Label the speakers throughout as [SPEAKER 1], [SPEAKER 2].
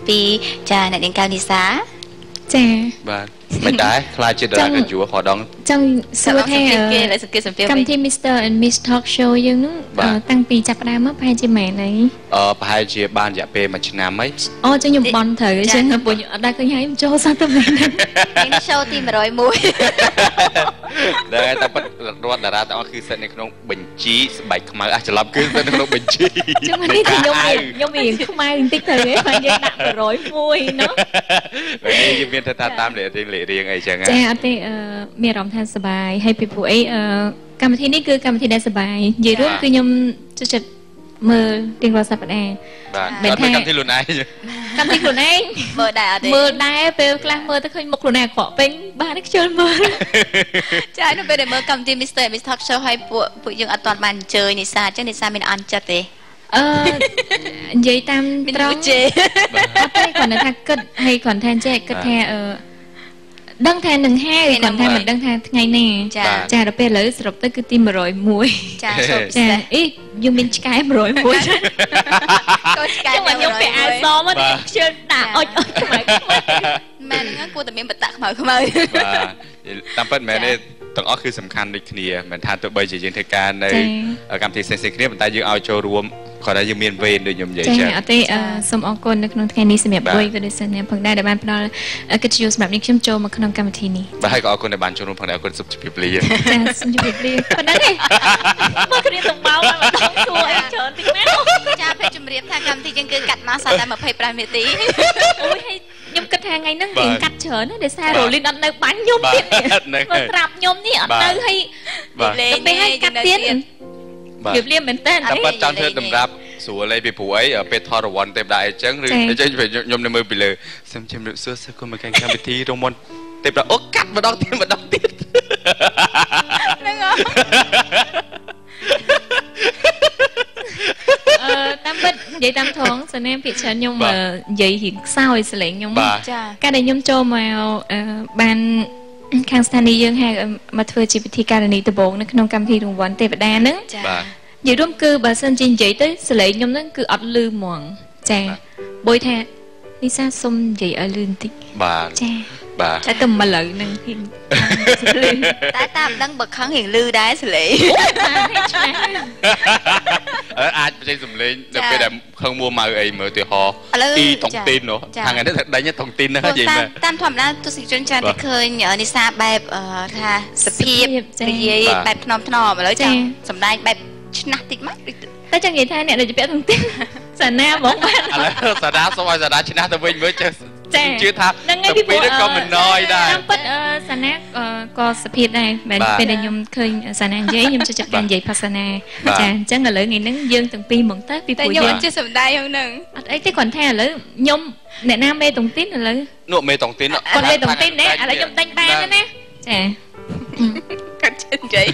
[SPEAKER 1] ពីចាអ្នកនាងកៅនីសា
[SPEAKER 2] ចា
[SPEAKER 3] បាទ មិនដែរខ្លាចជាតារាកញ្ជួរខដង
[SPEAKER 2] ចង់សួរថា
[SPEAKER 1] គេឡើយសង្កេតសម្ពាធ
[SPEAKER 2] កម្មវិធី Mr and Miss Talk Show យើងហ្នឹងតាំងពីចាប់ផ្ដើមមកប្រហែលជាម៉ែនអី
[SPEAKER 3] អឺប្រហែលជាបានរយៈពេល1ឆ្នាំហី
[SPEAKER 2] អូ ចឹងខ្ញុំបន់ត្រូវចឹង ព្រោះខ្ញុំអត់ដែរឃើញហើយ ខ្ញុំចូលសោះទៅមែន
[SPEAKER 1] នេះ show ទី101
[SPEAKER 3] ដែរ តែប៉ិតរដ្ឋតារាទាំងអស់គឺសិតនៅក្នុងបញ្ជីស្បែកខ្មៅ អះច្រឡំ គឺសិតនៅក្នុងបញ្ជី
[SPEAKER 2] ចឹងនេះគឺខ្ញុំមានខ្មៅបន្តិចទៅហី ហើយយើងដាក់101ណោះ
[SPEAKER 3] នេះយើងមានថាតាមលេខរៀងលេខរៀងអីចឹង
[SPEAKER 2] ចា អត់ទេ មានអារម្មណ៍ថាសប្បាយហើយ ពីព្រោះអីកម្មវិធីនេះគឺកម្មវិធីដែលសប្បាយ និយាយរួមគឺខ្ញុំចូលចិត្តមើលរៀងរាល់សប្តាហ៍
[SPEAKER 3] បាទ មិនថាកម្មវិធីខ្លួនឯង
[SPEAKER 2] កម្មវិធីខ្លួនឯង
[SPEAKER 1] មើលដែរអត់ទេ?
[SPEAKER 2] មើលដែរ ពេលខ្លះមើលទៅឃើញមុខខ្លួនឯងអាក្រក់ពេញ បាទ ខ្ជិលមើល
[SPEAKER 1] ចា នៅពេលដែលមើលកម្មវិធី Mr and Miss Talk Show ហើយពួកយើងអត់ទាន់បានអញ្ជើញនីសា អញ្ចឹងនីសាមានអន់ចិត្តទេ?
[SPEAKER 2] អឺនិយាយតាមត្រង់
[SPEAKER 1] ជេ
[SPEAKER 2] អត់ទេ គ្រាន់តែថាគិតហើយ គ្រាន់តែចេះគិតថា អឺដឹងថានឹងហៅ គ្រាន់តែមិនដឹងថាថ្ងៃណា ចា ដល់ពេលឥឡូវសរុបទៅគឺទី101
[SPEAKER 1] ចា សូម
[SPEAKER 2] ចា អីយើងមានឆ្កែ101
[SPEAKER 1] កូនឆ្កែ
[SPEAKER 2] ខ្ញុំពាក់អាវសមកខ្ជិលដាក់អុចអុចខ្មៅខ្មៅ
[SPEAKER 1] មែនហ្នឹង គួរតែមានបតៈខ្មៅខ្មៅ
[SPEAKER 3] បាទ តាមពិតមែនទេ ទាំងអស់គឺសំខាន់ដូចគ្នា មិនថាទោះបីជាយើងធ្វើការនៅកម្មវិធីផ្សេងៗគ្នា ប៉ុន្តែយើងឲ្យចូលរួម គាត់ថាយើងមានវេនដូចខ្ញុំនិយាយ
[SPEAKER 2] ចឹង អត់ទេ សូមអរគុណនៅក្នុងថ្ងៃនេះសម្រាប់វ័យក៏ដូចសិនផងដែរ ដែលបានផ្ដល់កិត្តិយសសម្រាប់នេះខ្ញុំចូលមកក្នុងកម្មវិធីនេះ
[SPEAKER 3] បាទ ហើយក៏អរគុណដែលបានចូលរួមផងដែរ អរគុណ សូមជម្រាបលា
[SPEAKER 2] ចា សូមជម្រាបលា ប៉ុណ្ណឹងឯង មកគ្នាទៅមកម្ដងសួរអីច្រើនតិចមក
[SPEAKER 1] ចា ពេលជម្រាបថាកម្មវិធីយើងគឺកាត់មកសល់តែ25នាទី
[SPEAKER 2] អូយ ហើយខ្ញុំគិតថាថ្ងៃហ្នឹងរៀងកាត់ច្រើនណា ដោយសាររ៉ូលីនអត់នៅបាញ់ខ្ញុំទៀតនេះ មកត្រាប់ខ្ញុំនេះអត់នៅហើយ ដល់ពេលឲ្យកាត់ទៀត ជៀបលាមែនតើ
[SPEAKER 3] តែប៉ាត់ចង់ធ្វើតម្រាប់ស្រួលអី ពីព្រោះអីពេលថតរង្វាន់ទេវតាអីចឹង ឬអញ្ចឹង ខ្ញុំនៅមើលពីលើ សូមជម្រាបសួរ សូមគុំមកកាន់កម្មវិធីរង្វាន់ទេវតា អូ កាត់ម្ដងទៀតម្ដងទៀត
[SPEAKER 1] ហ្នឹងហ៎
[SPEAKER 2] អឺតាមពិតនិយាយតាមថងសនាភាគច្រើនខ្ញុំនិយាយរៀងខ្សោយសលេងខ្ញុំ កាលដែលខ្ញុំចូលមកបានខាងស្ថានីយ៍យើងហៅមកធ្វើជាពិធីការនីដំបូងនៅក្នុងកម្មវិធីរង្វាន់ទេវតាហ្នឹង
[SPEAKER 1] ចា
[SPEAKER 2] និយាយរួមគឺបើសិនជានិយាយទៅសលេងខ្ញុំហ្នឹងគឺអត់លឺហ្មង ចា បុយថានីសាសុំនិយាយឲ្យលឺបន្តិច
[SPEAKER 3] បាទ
[SPEAKER 2] ចា
[SPEAKER 3] បាទ
[SPEAKER 2] តែទៅមកឥឡូវហ្នឹងហ៊ាន
[SPEAKER 1] តែតាមដឹងបើខឹងរៀងលឺដែរសលេង
[SPEAKER 3] អឺអាចបញ្ចេញសំឡេងនៅពេលដែលខឹងមួម៉ៅអី មើលទីហោទីតុងទីននោះ ខាងនេះថាដេញតុងទីនហ្នឹង និយាយមែន
[SPEAKER 1] តាមធម្មតាទស្សនិកជនច្រើនតែឃើញនីសាបែបថាសភាពនិយាយបែបថ្នមថ្នម ឥឡូវចាំសំដែងបែបឆ្នះតិចមក
[SPEAKER 2] តែចង់និយាយថាអ្នកដែលជាពាក់តុងទីនសាណាហ្មង បាទ
[SPEAKER 3] ឥឡូវសាណា សូមឲ្យសាណាឆ្នះទៅវិញមើល ចេះជឿថា
[SPEAKER 2] ហ្នឹងហើយ
[SPEAKER 3] ពីព្រោះក៏មិនណយដែរ
[SPEAKER 2] តាមពិតសាណាក៏សភាពដែរ មែន ពេលដែលខ្ញុំឃើញសាណានិយាយ ខ្ញុំចូលចិត្តការនិយាយភាសាណា ចា អញ្ចឹងឥឡូវថ្ងៃហ្នឹងយើងទាំងពីរហ្មងទៅ ពីព្រោះ
[SPEAKER 1] យើងអត់ចេះសំដែងហ្នឹង
[SPEAKER 2] អត់អីទេ គ្រាន់តែឥឡូវខ្ញុំអ្នកណាមេតុងទីនឥឡូវ
[SPEAKER 3] នោះមេតុងទីន
[SPEAKER 2] គាត់មេតុងទីនណា ឥឡូវខ្ញុំដេញបានណា ចា
[SPEAKER 1] គាត់ចេះនិយាយ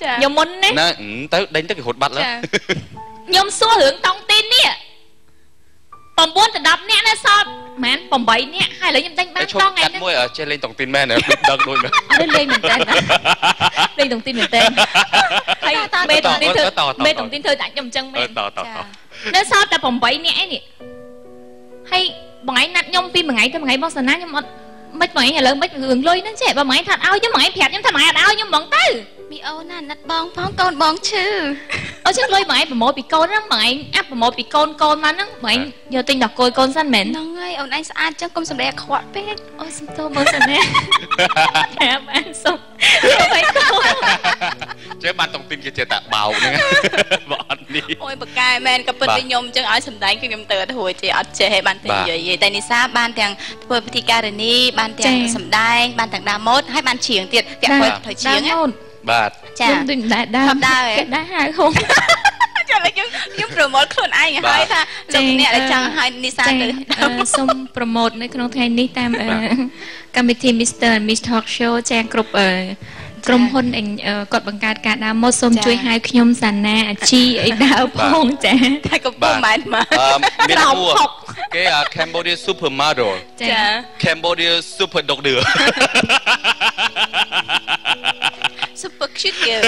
[SPEAKER 2] ចា ខ្ញុំមុនណា
[SPEAKER 3] ណាទៅដេញទៅគេរត់បាត់ឡើយ
[SPEAKER 2] ខ្ញុំសួររឿងតុងទីននេះ9ទៅ10នាក់នៅសល់ប្រហែល8នាក់ហើយ ឥឡូវខ្ញុំដេញបានតថ្ងៃ
[SPEAKER 3] ហ្នឹងមួយ ចេះលេងតុងទីនមែន ដឹងដូចមែន
[SPEAKER 2] អត់លេងមែនតើ លេងតុងទីនមែនតើ ហើយមេតុងទីនធ្វើ មេតុងទីនធ្វើដាក់ខ្ញុំអញ្ចឹងមែន
[SPEAKER 3] តតត
[SPEAKER 2] នៅសល់តែ8នាក់ឯនេះ ហើយបងឯងណាត់ខ្ញុំពីមួយថ្ងៃទៅមួយថ្ងៃ បងសាណាខ្ញុំអត់ មិនបងឯងឥឡូវមិនរឿងលុយហ្នឹងចេះ បើបងឯងថាឲ្យខ្ញុំ បងឯងប្រាប់ខ្ញុំថាបងឯងអត់ឲ្យខ្ញុំហ្មងទៅ
[SPEAKER 1] មីអូនណា ណាត់បងផង កូនបងឈឺ
[SPEAKER 2] អូ ចឹងលុយបងឯងប្រមូលពីកូនហ្នឹង បងឯងអាប់ប្រមូលពីកូនកូនមកហ្នឹង បងឯងយកទិញដល់គយកូនសិនមែន?
[SPEAKER 1] ហ្នឹងហើយ អូនឯងស្អាតចឹង កុំសម្ដែងអាក្រក់ពេក
[SPEAKER 2] អូ សុំទោសមើលសិនណា ចា បានសុំសុំឲ្យកូន
[SPEAKER 3] ចេះបានតុងទីនគេចេះតែបោកហ្នឹង បើអត់នេះ
[SPEAKER 1] អូយបកែមែន ក៏ពិតពីខ្ញុំចឹងឲ្យសម្ដែងគឺខ្ញុំទៅអត់រួចទេ អត់ចេះឲ្យបានតែនិយាយ តែនីសាបានទាំងធ្វើពិធីការនី បានទាំងសម្ដែង បានទាំងដើមម៉ូដ ហើយបានច្រៀងទៀត ពាក់ព័ន្ធត្រូវច្រៀង
[SPEAKER 3] បាទ
[SPEAKER 1] ចា
[SPEAKER 2] ខ្ញុំដូចមិនដែរដើម
[SPEAKER 1] ដែរ
[SPEAKER 2] គេដែរហៅហុំ
[SPEAKER 1] ចា ឥឡូវខ្ញុំប្រម៉ូទខ្លួនឯងហើយថាលោកអ្នកដែលចង់ឲ្យនីសាទៅ
[SPEAKER 2] សូមប្រម៉ូទនៅក្នុងថ្ងៃនេះតាមកម្មវិធី Mr and Miss Talk Show ចា គ្រប់ក្រុមហ៊ុនគាត់បង្កើតការដើមម៉ូដ សូមជួយហៅខ្ញុំសាណាអាជីអីដើរផង ចា
[SPEAKER 1] តែកំពុងមែនមក
[SPEAKER 3] មានឈ្មោះគេ Cambodia Super Model
[SPEAKER 2] ចា
[SPEAKER 3] Cambodia Super Doctor
[SPEAKER 1] super cute យើង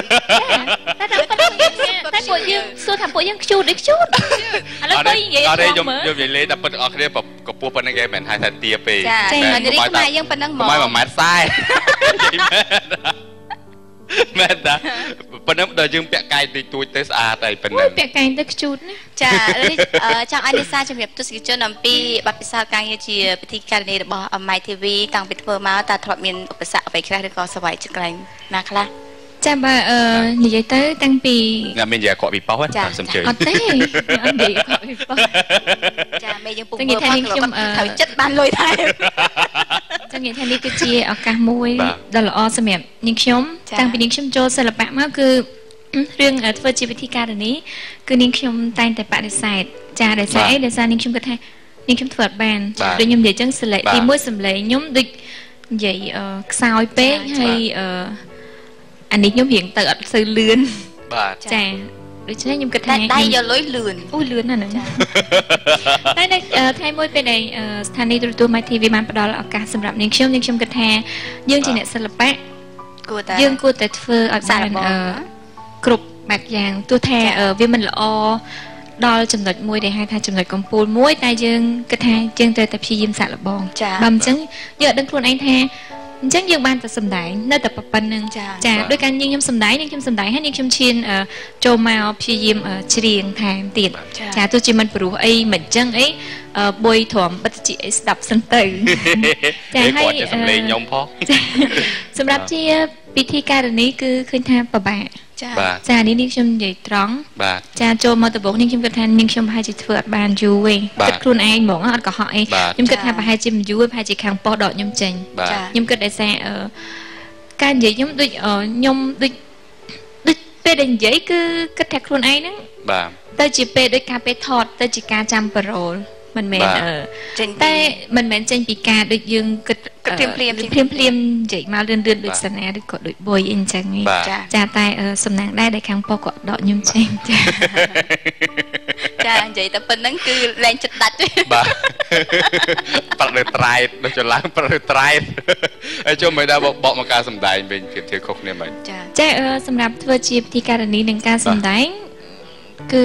[SPEAKER 2] តែតែប៉ុណ្្នឹងតែពួកយើងសួរថាពួកយើង cute ដូច cute ឥឡូវទៅនិយាយ
[SPEAKER 3] អត់ទេខ្ញុំខ្ញុំនិយាយលេងតែពិតអស់គ្នាកម្ពស់ប៉ុណ្្នឹងគេមិនហៅថាទាពេក
[SPEAKER 1] ចានារីខ្មែរយើងប៉ុណ្្នឹងហ្មង
[SPEAKER 3] 1ម៉ែត្រ40 និយាយមែនតាប៉ុណ្ណឹងដល់យើងពាក់កាយតិចតួចទៅស្អាតហើយប៉ុណ្ណឹង
[SPEAKER 2] ពាក់កាយទៅខ្ជូតណា
[SPEAKER 1] ចាចង់ឲ្យនិសាជំរាបទស្សនិកជនអំពីបទពិសោធន៍ការងារជាពិធីការនីរបស់ My TV តាំងពីធ្វើមកតើធ្លាប់មានឧបសគ្គអ្វីខ្លះឬក៏សប្បាយចិត្តកន្លែងណាខ្លះ
[SPEAKER 2] ចាបើនិយាយទៅតាំងពី
[SPEAKER 3] អ្នកមាននិយាយអាក្រក់ពីប៉ោះ សូមជឿ
[SPEAKER 2] អត់ទេអត់និយាយអាក្រក់ពីប៉ោះ
[SPEAKER 1] ចាមេយើងពុកមើលផងខ្ញុំត្រូវចិត្តបានលុយថែម
[SPEAKER 2] ចង់និយាយថានេះគឺជាឱកាសមួយដ៏ល្អសម្រាប់នាងខ្ញុំតាំងពីនាងខ្ញុំចូលសិល្បៈមកគឺរឿងធ្វើជាពិធីការនីគឺនាងខ្ញុំតែងតែបដិសេធចាដោយសារអីដោយសារនាងខ្ញុំគិតថានាងខ្ញុំធ្វើអត់បានដូចខ្ញុំនិយាយចឹងសលេទី1សំឡេងខ្ញុំដូចនិយាយខ្សោយពេកហើយអានេះខ្ញុំរៀងទៅអត់សូវលឿន
[SPEAKER 3] បាទ
[SPEAKER 2] ចាដូច្នេះខ្ញុំគិតថា
[SPEAKER 1] ដៃយកលុយលឿន
[SPEAKER 2] អូលឿនណាស់ហ្នឹងតែនៅថ្ងៃមួយពេលដែលស្ថានីយ៍ទូរទស្សន៍ My TV បានផ្ដល់ឱកាសសម្រាប់នាងខ្ញុំនាងខ្ញុំគិតថាយើងជាអ្នកសិល្បៈ
[SPEAKER 1] គួរតែ
[SPEAKER 2] យើងគួរតែធ្វើឲ្យបានគ្រប់បែបយ៉ាងទោះថាវាមិនល្អដល់ចំណុចមួយដែលហៅថាចំណុចកំពូលមួយតែយើងគិតថាយើងត្រូវតែព្យាយាមសាកល្បងបើមិនចឹងយើងអត់ដឹងខ្លួនឯងថាអញ្ចឹងយើងបានតែសម្ដែងនៅតែប៉ុណ្្នឹងចាដោយការនាងខ្ញុំសម្ដែងនាងខ្ញុំសម្ដែងហើយនាងខ្ញុំឈានចូលមកព្យាយាមច្រៀងថែមទៀតចាទោះជាមិនព្រោះអីមិនចឹងអីបុយទ្រាំបិទជាអីស្ដាប់សិនទៅ
[SPEAKER 3] ចាហើយគាត់ជាសម្លេងខ្ញុំផង
[SPEAKER 2] សម្រាប់ជាពិធីការនីគឺឃើញថាពិបាក
[SPEAKER 1] ចា
[SPEAKER 2] ចានេះនាងខ្ញុំនិយាយត្រង់ចាចូលមកដំបូងនាងខ្ញុំគិតថានាងខ្ញុំប្រហែលជាធ្វើអត់បានយូរទេគិតខ្លួនឯងហ្មងអត់កុហកអីខ្ញុំគិតថាប្រហែលជាមិនយូរទេប្រហែលជាខាងប៉ុស្តិ៍ដកខ្ញុំចេញខ្ញុំគិតដោយសារការនិយាយខ្ញុំដូចខ្ញុំដូចដូចពេលដែលនិយាយគឺគិតថាខ្លួនឯងហ្នឹង
[SPEAKER 3] បាទ
[SPEAKER 2] ទៅជាពេលដូចការពេលថតទៅជាការចាំប៉ារ៉ូលមិនមែនតែមិនមែនចេញពីការដូចយើងគិត
[SPEAKER 1] ភ្លាមភ្លាម
[SPEAKER 2] ភ្លាមភ្លាមនិយាយមកលឿនលឿនដូចសនាឬក៏ដូចបុយអីអញ្ចឹងចាតែសំណាងដែរដែលខាងប៉ុស្តិ៍គាត់ដកខ្ញុំចេញចា
[SPEAKER 1] ចានិយាយតែប៉ុណ្្នឹងគឺលែងចិត្តដាច់ទេ
[SPEAKER 3] បាទប្រាក់លើត្រែតដូចច្រឡំប្រាក់លើត្រែតហើយចូលមិនដល់បកមកការសម្ដែងវិញប្រៀបធៀបខុសគ្នាមិន
[SPEAKER 1] ចា
[SPEAKER 2] ចាសម្រាប់ធ្វើជាពិធីការនីនិងការសម្ដែងគឺ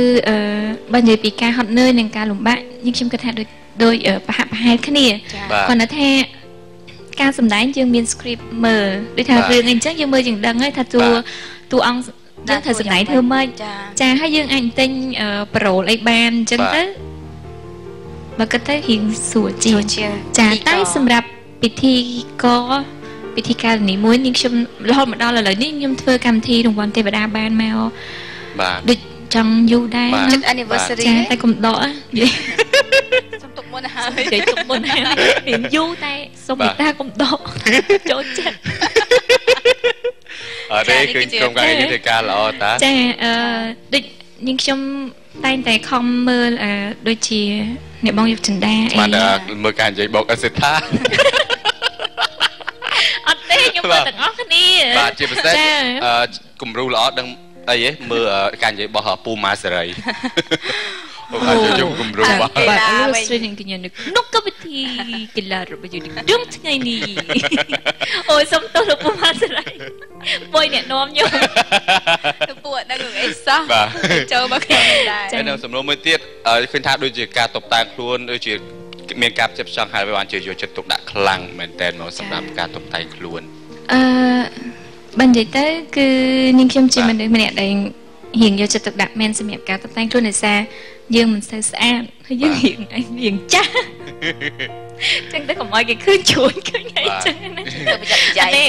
[SPEAKER 2] បើនិយាយពីការហត់នឿយនិងការលំបាកយើងខ្ញុំគិតថាដូចដូចប្រហាក់ប្រហែលគ្នាគ្រាន់តែថាការសម្ដែងយើងមាន script មើលដូចថារឿងអីចឹងយើងមើលយើងដឹងហើយថាតួតួអង្គយើងត្រូវសម្ដែងធ្វើម៉េចចាហើយយើងអាចទិញប្រូលអីបានអញ្ចឹងទៅបើគិតទៅរៀងស្រួលជាងចាតែសម្រាប់ពិធីករពិធីការនីមួយនាងខ្ញុំរហូតមកដល់ឥឡូវនេះខ្ញុំធ្វើកម្មវិធីរង្វាន់ទេវតាបានមក
[SPEAKER 3] បាទ
[SPEAKER 2] ដូចចង់យូរដែរ
[SPEAKER 1] ចិត្ត anniversary
[SPEAKER 2] ចាតែកុំដក
[SPEAKER 1] សុំទុកមុនហើយ
[SPEAKER 2] និយាយទុកមុនហើយរៀងយូរតែសុំមេត្តាកុំដកចូលចិត្ត
[SPEAKER 3] អត់ទេគឺក្រុមការងារធ្វើការល្អតា
[SPEAKER 2] ចាដូចនាងខ្ញុំតែងតែខំមើលដូចជាអ្នកបងយុគចិន្តាអី
[SPEAKER 3] បានមើលការនិយាយបកអសិដ្ឋា
[SPEAKER 2] អត់ទេខ្ញុំមើលទាំងអស់គ្នា
[SPEAKER 3] បាទជាពិសេសគំរូល្អដឹងអីហ៎មើលការនិយាយរបស់ពូម៉ាសេរី អូបាទយកគំរូ
[SPEAKER 2] បាទបាទលោកស្រីនិងកញ្ញានៅក្នុងកម្មវិធីកីឡារបស់យើងក្នុងថ្ងៃនេះអូយសុំទោសលោកពូម៉ាសេរីបុយអ្នកនាំខ្ញុំ
[SPEAKER 1] ទៅពួកដឹងរឿងអីសោះចូលមកខ្ញុំដែរ
[SPEAKER 3] ហើយនៅសំណួរមួយទៀតឃើញថាដូចជាការតុបតែងខ្លួនដូចជាមានការផ្ចិតផ្ចង់ហើយបានជាយកចិត្តទុកដាក់ខ្លាំងមែនតើមកសម្រាប់ការតុបតែងខ្លួន
[SPEAKER 2] អឺបើនិយាយទៅគឺនាងខ្ញុំជាមនុស្សម្នាក់ដែលរៀងយកចិត្តទុកដាក់មែនសម្រាប់ការតុបតែងខ្លួនដោយសារយើងមិនសូវស្អាតហើយយើងរៀងរៀងចាស់ចឹងទៅកុំឲ្យគេឃើញជួញឃើញអីចឹងណា
[SPEAKER 1] ទៅប្រយ័ត្នប្រយែង
[SPEAKER 2] ទេ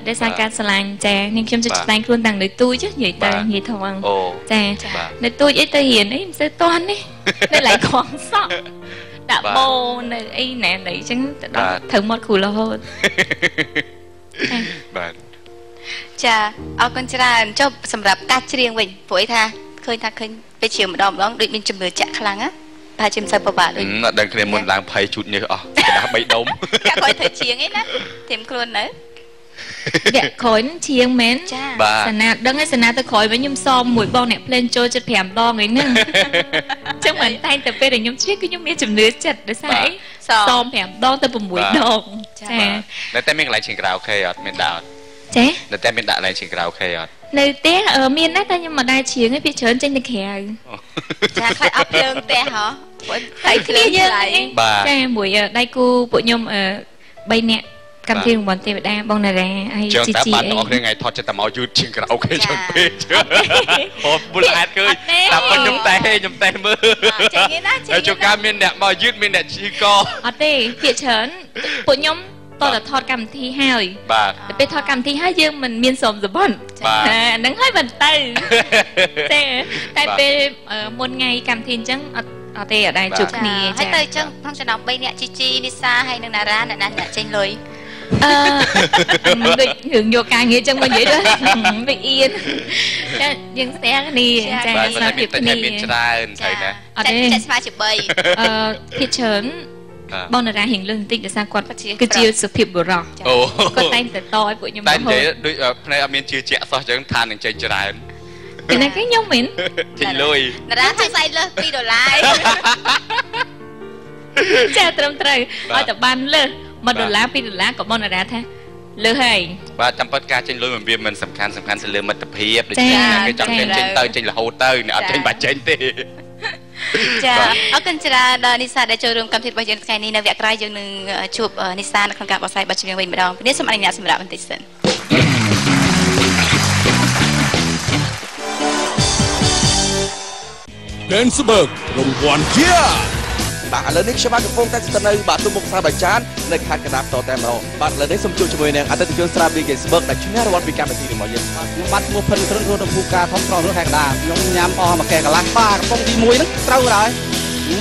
[SPEAKER 2] ដោយសារការស្រឡាញ់ចានាងខ្ញុំចិត្តតែងខ្លួនតាំងនៅទូចនិយាយទៅនិយាយថងចានៅទូចអីទៅរៀនអីមិនសូវតាន់ទេនៅឡៃខំសក់ដាក់បោនៅអីណែណីចឹងទៅដល់ត្រូវមាត់គ្រូរហូត
[SPEAKER 3] បាទ
[SPEAKER 1] ចាអរគុណច្រើនចុះសម្រាប់ការច្រៀងវិញព្រោះអីថាឃើញថាឃើញពេលច្រៀងម្ដងម្ដងដូចមានជំនឿចាក់ខ្លាំងណាប្រហែលជាមិនសូវពិបាកដូច
[SPEAKER 3] អត់ដឹងគ្នាមុនឡើងភ័យជូតញើសអស់កដាស់3ដុំ
[SPEAKER 1] កាក់ក្រោយត្រូវច្រៀងឯណាត្រៀមខ្លួននៅ
[SPEAKER 2] វគ្គក្រោយនឹងច្រៀងមែនសណាដឹងឯសណាទៅក្រោយវិញខ្ញុំសមមួយបងអ្នកភ្លេងចូលចិត្ត5ដងឯហ្នឹងចឹងមិនតែងតែពេលដែលខ្ញុំច្រៀងគឺខ្ញុំមានជំនឿចិត្តដោយសារអីសម5ដងទៅ6ដងចា
[SPEAKER 3] តែមានកន្លែងច្រៀងក្រៅអូខេអត់មានដោត
[SPEAKER 2] ចា
[SPEAKER 3] នៅតែមានដាក់ឡើងជាក្រៅខេអត់
[SPEAKER 2] នៅផ្ទះមានដែរ តែខ្ញុំមិនដែរច្រៀងទេ ពីច្រើនចេញទៅក្រៅ
[SPEAKER 1] ចា ខ្លាចអត់ភ្លើងផ្ទះហ៎ ពួកតែគ្នាយើង
[SPEAKER 2] ចា មួយដៃគូពួកខ្ញុំ3នាក់ កម្មវិធីរង្វាន់ទេវតា បងតារាហើយ
[SPEAKER 3] ជីជី បានបងគ្នាថ្ងៃថតចិត្តតែមកយឺតជាងក្រៅគេច្រើនពេក អូ មូលហេតុឃើញតែប៉ុខ្ញុំតែមើល
[SPEAKER 1] ចេញណា
[SPEAKER 3] ចេញហើយ ជួនកាលមានអ្នកមកយឺត មានអ្នកឈឺក
[SPEAKER 2] អត់ទេ ភាគច្រើនពួកខ្ញុំតើថតកម្មវិធីហើយ
[SPEAKER 3] បាទ
[SPEAKER 2] តែពេលថតកម្មវិធីហើយយើងមិនមានស្រមសបន់ អាហ្នឹងហើយមិនទៅទេ តែពេលមុនថ្ងៃកម្មវិធីអញ្ចឹងអត់ អត់ទេ អត់ដែរជួបគ្នា
[SPEAKER 1] ចា ហើយទៅអញ្ចឹងក្នុងចំណោម3នាក់ ជីជី នីសា ហើយនឹងណារ៉ា អ្នកណាអ្នកចេញលុយ
[SPEAKER 2] អឺដូចរឿងយកការងារចឹងមកនិយាយទៅវាអៀន ចា យើងស្ទះគ្នា ចា
[SPEAKER 3] ស្នាភាពគ្នាមានច្រើនត្រូវណា
[SPEAKER 2] អត់ទេ
[SPEAKER 1] ចា ស្មើជា3
[SPEAKER 2] អឺភាគច្រើនបងតារារៀងលឿនបន្តិច ដោយសារគាត់គឺជាសុភាពបុរស គាត់តែងតែតឲ្យពួកខ្ញុំ
[SPEAKER 3] តែនិយាយដូចភ្នែកអត់មានជឿជាក់សោះចឹង ថានឹងចេញច្រើន
[SPEAKER 2] ពីណាគេ ខ្ញុំមែន
[SPEAKER 3] ចេញលុយ
[SPEAKER 1] តារាថាស្អែកលើស2ដុល្លារ
[SPEAKER 2] ចា ត្រឹមត្រូវ ឲ្យតែបានលើស1ដុល្លារ2ដុល្លារ ក៏បងតារាថាលើសហើយ
[SPEAKER 3] បាទ ចាំពិតការចេញលុយមិនវាមិនសំខាន់ សំខាន់ទៅលើមិត្តភាព ដូចជាគេចង់ចេញចេញទៅ ចេញរហូតទៅ អ្នកអត់ចេញបាច់ចេញទេ
[SPEAKER 1] ចា អរគុណច្រើនដល់នីសាដែលចូលរួមកម្មវិធីរបស់យើងថ្ងៃនេះ។ នៅវគ្គក្រោយយើងនឹងជួបនីសានៅក្នុងការបកស្រាយបទចម្រៀងវិញម្ដង។ នេះសូមអនុញ្ញាតសម្រាប់បន្តិចសិន។
[SPEAKER 4] Densberg រង្វាន់ជា
[SPEAKER 5] បាទ ឥឡូវនេះខ្ញុំបាទកំពុងតែស្ថិតនៅបាទទូមុខផ្សារបាចាននៅខេត្តកណ្ដាលតតែម្ដង។ បាទ ឥឡូវនេះសូមជួបជាមួយនឹងអតិថិជនស្រាបៀរ Gainsberg ដែលឈ្នះរង្វាន់ពីកម្មវិធីរបស់យើង។
[SPEAKER 6] បាទ ខ្ញុំបាទឈ្មោះផិនគ្រុន រស់នៅភូមិការធំ ស្រស់រស់ខេត្តកណ្ដាល។ ខ្ញុំញ៉ាំអស់មួយកែកន្លះ បាទ កំប៉ុងទី1ហ្នឹងត្រូវហើយ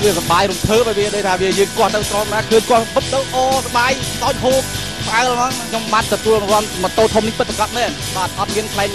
[SPEAKER 6] វាសបាយរំភើប ហើយវាដូចថាវាយើងគាត់ទៅស្រស់ណា ឃើញគាត់បឹបទៅ អូ សបាយតោចហូបផ្អើលហ្មង។ ខ្ញុំបាទទទួលរង្វាន់ម៉ូតូធំនេះពិតប្រាកដមែន បាទ អត់មានខ្លែង។